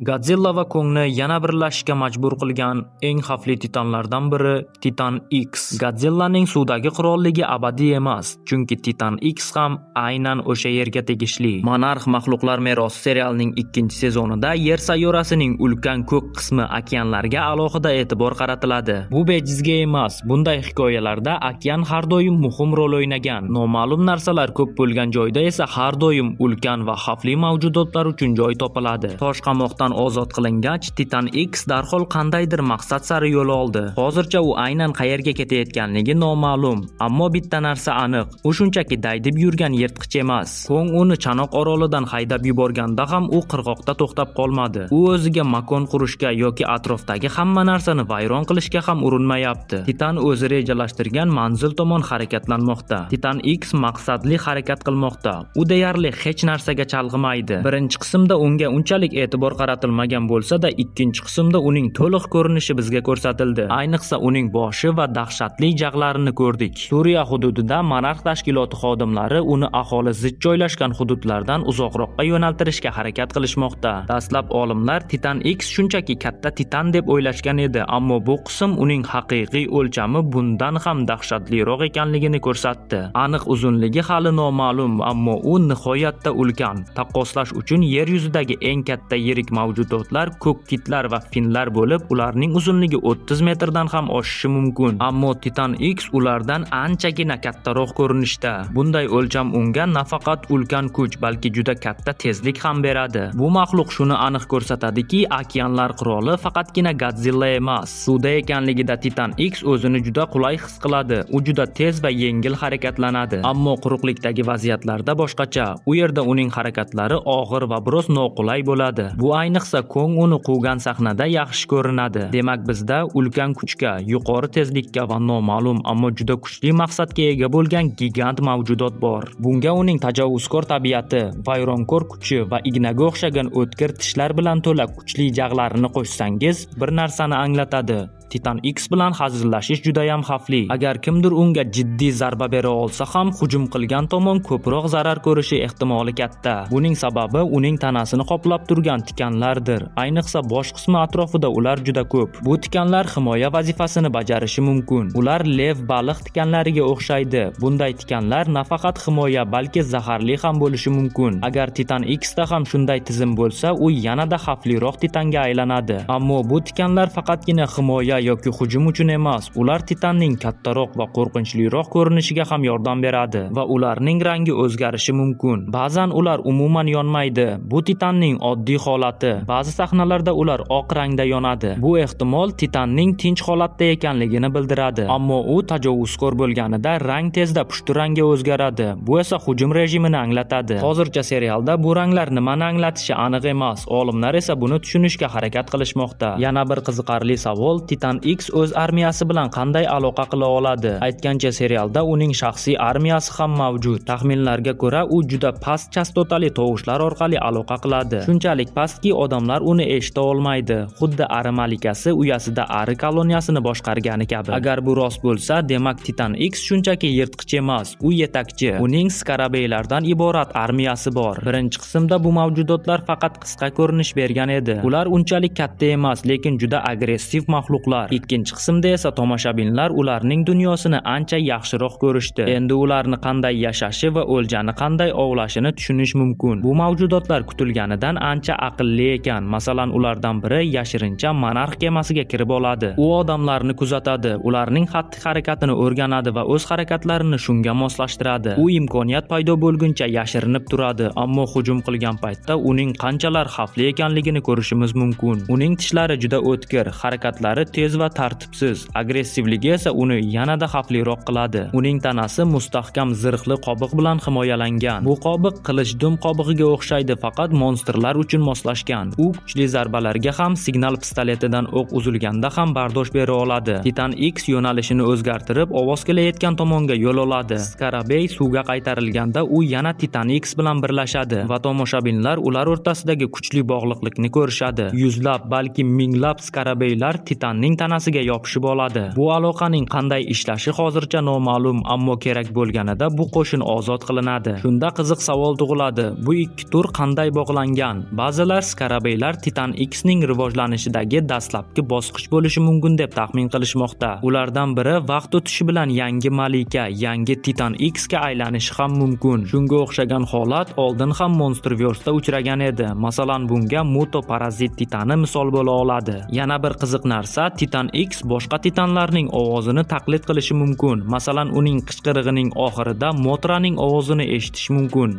Godzilla va Kongni yana birlashishga majbur qilgan eng xavfli titanlardan biri Titan X. Godzillaning suvdagi qirolligi abadiy emas, chunki Titan X ham aynan o'sha yerga tegishli. Monarx maxluqlar merosi serialining ikkinchi sezonida Yer sayyorasining ulkan ko'k qismi okeanlarga alohida e'tibor qaratiladi. Bu bejizga emas. Bunday hikoyalarda okean har doim muhim rol o'ynagan. Noma'lum narsalar ko'p bo'lgan joyda esa har doim ulkan va xavfli mavjudotlar uchun joy topiladi. Tosh qamoqdan ozod qilingach, Titan X darhol qandaydir maqsad sari yo'l oldi. Hozircha u aynan qayerga ketayotganligi noma'lum, ammo bitta narsa aniq. U shunchaki daydib yurgan yirtqich emas. Kong uni Chanoq orolidan haydab yuborganda ham u qirg'oqda to'xtab qolmadi. U o'ziga makon qurishga yoki atrofdagi hamma narsani vayron qilishga ham urinmayapti. Titan o'zi rejalashtirgan manzil tomon harakatlanmoqda. Titan X maqsadli harakat qilmoqda. U deyarli hech narsaga chalg'imaydi. Birinchi qismda unga unchalik e'tibor qaratilmagan bo'lsa-da, ikkinchi qismda uning to'liq ko'rinishi bizga ko'rsatildi. Ayniqsa uning boshi va dahshatli jag'larini ko'rdik. Suriya hududida Monarx tashkiloti xodimlari uni aholi zich joylashgan hududlardan uzoqroqqa yo'naltirishga harakat qilishmoqda. Dastlab olimlar Titan X shunchaki katta titan deb o'ylashgan edi, ammo bu qism uning haqiqiy o'lchami bundan ham dahshatliroq ekanligini ko'rsatdi. Aniq uzunligi hali noma'lum, ammo u nihoyatda ulkan. Taqqoslash uchun, yer yuzidagi eng katta yirik mavjudotlar ko'k kitlar va finlar bo'lib, ularning uzunligi 30 metrdan ham oshishi mumkin. Ammo Titan X ulardan anchagina kattaroq ko'rinishda. Bunday o'lcham unga nafaqat ulkan kuch, balki juda katta tezlik ham beradi. Bu maxluq shuni aniq ko'rsatadiki, okeanlar qiroli faqatgina Godzilla emas. Suvda ekanligida Titan X o'zini juda qulay his qiladi. U juda tez va yengil harakatlanadi. Ammo quruqlikdagi vaziyatlarda boshqacha. U yerda uning harakatlari og'ir va biroz noqulay bo'ladi. Bu ayniqsa Kong uni quvgan sahnada yaxshi ko'rinadi. Demak, bizda ulkan kuchga, yuqori tezlikka va noma'lum, ammo juda kuchli maqsadga ega bo'lgan gigant mavjudot bor. Bunga uning tajovuzkor tabiati, vayronkor kuchi va ignaga o'xshagan o'tkir tishlar bilan to'la kuchli jag'larini qo'shsangiz, bir narsani anglatadi. Titan X bilan hazillashish judayam xavfli. Agar kimdir unga jiddiy zarba bera olsa ham, hujum qilgan tomon ko'proq zarar ko'rishi ehtimoli katta. Buning sababi uning tanasini qoplab turgan tikanlardir. Ayniqsa bosh qismi atrofida ular juda ko'p. Bu tikanlar himoya vazifasini bajarishi mumkin. Ular lev baliq tikanlariga o'xshaydi. Bunday tikanlar nafaqat himoya, balki zaharli ham bo'lishi mumkin. Agar Titan X da ham shunday tizim bo'lsa, u yanada xavfliroq titanga aylanadi. Ammo bu tikanlar faqatgina himoya yoki hujum uchun emas, ular titanning kattaroq va qo'rqinchliroq ko'rinishiga ham yordam beradi va ularning rangi o'zgarishi mumkin. Ba'zan ular umuman yonmaydi. Bu titanning oddiy holati. Ba'zi sahnalarda ular oq rangda yonadi. Bu ehtimol titanning tinch holatda ekanligini bildiradi. Ammo u tajovuzkor bo'lganida rang tezda pushti rangga o'zgaradi. Bu esa hujum rejimini anglatadi. Hozircha serialda bu ranglar nimani anglatishi aniq emas. Olimlar esa buni tushunishga harakat qilishmoqda. Yana bir qiziqarli savol: Titan X o'z armiyasi bilan qanday aloqa qila oladi? Aytgancha, serialda uning shaxsiy armiyasi ham mavjud. Taxminlarga ko'ra, u juda past chastotali tovushlar orqali aloqa qiladi. Shunchalik pastki, odamlar uni eshita olmaydi. Xuddi ari malikasi uyasida ari koloniyasini boshqargani kabi. Agar bu rost bo'lsa, demak, Titan X shunchaki yirtqich emas, u yetakchi. Uning skarabeylardan iborat armiyasi bor. Birinchi qismda bu mavjudotlar faqat qisqa ko'rinish bergan edi. Ular unchalik katta emas, lekin juda agressiv maxluqlar. Ikkinchi qismda esa tomoshabinlar ularning dunyosini ancha yaxshiroq ko'rishdi. Endi ularni qanday yashashi va o'ljani qanday ovlashini tushunish mumkin. Bu mavjudotlar kutilganidan ancha aqlli ekan. Masalan, ulardan biri yashirincha monarx kemasiga kirib oladi. U odamlarni kuzatadi, ularning xatti-harakatini o'rganadi va o'z harakatlarini shunga moslashtiradi. U imkoniyat paydo bo'lguncha yashirinib turadi, ammo hujum qilgan paytda uning qanchalar xavfli ekanligini ko'rishimiz mumkin. Uning tishlari juda o'tkir, harakatlari tez va tartibsiz, agressivligi esa uni yanada xavfliroq qiladi. Uning tanasi mustahkam zirhli qobiq bilan himoyalangan. Bu qobiq qilichdum qobig'iga o'xshaydi, faqat monstrlar uchun moslashgan. U kuchli zarbalarga ham, signal pistoletidan o'q uzilganda ham bardosh bera oladi. Titan X yo'nalishini o'zgartirib, ovoz kelayotgan tomonga yo'l oladi. Skarabey suvga qaytarilganda u yana Titan X bilan birlashadi va tomoshabinlar ular o'rtasidagi kuchli bog'liqlikni ko'rishadi. Yuzlab, balki minglab skarabeylar Titanning Xning tanasiga yopishib oladi. Bu aloqaning qanday ishlashi hozircha noma'lum, ammo kerak bo'lganida bu qo'shin ozod qilinadi. Shunda qiziq savol tug'iladi: bu ikki tur qanday bog'langan? Ba'zilar skarabeylar Titan X ning rivojlanishidagi dastlabki bosqich bo'lishi mumkin deb taxmin qilishmoqda. Ulardan biri vaqt o'tishi bilan yangi malika, yangi Titan X ga aylanishi ham mumkin. Shunga o'xshagan holat oldin ham Monsterverse'da uchragan edi. Masalan, bunga Muto parazit titani misol bo'la oladi. Yana bir qiziq narsa, Titan X boshqa titanlarning ovozini taqlid qilishi mumkin. Masalan, uning qichqirig'ining oxirida Motraning ovozini eshitish mumkin.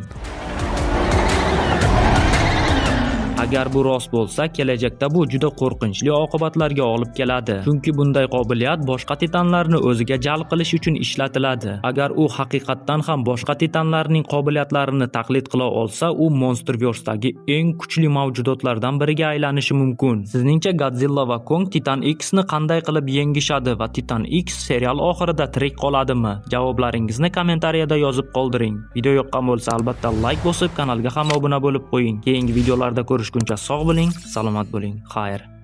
Agar bu rost bo'lsa, kelajakda bu juda qo'rqinchli oqibatlarga olib keladi. Chunki bunday qobiliyat boshqa titanlarni o'ziga jalb qilish uchun ishlatiladi. Agar u haqiqatdan ham boshqa titanlarning qobiliyatlarini taqlid qila olsa, u Monsterverse'dagi eng kuchli mavjudotlardan biriga aylanishi mumkin. Sizningcha, Godzilla va Kong Titan X ni qanday qilib yengishadi va Titan X serial oxirida tirik qoladimi? Javoblaringizni kommentariyada yozib qoldiring. Video yoqqan bo'lsa, albatta like bosib, kanalga ham obuna bo'lib qo'ying. Keyingi videolarda ko'rishguncha sog' bo'ling, salomat bo'ling. Xayr.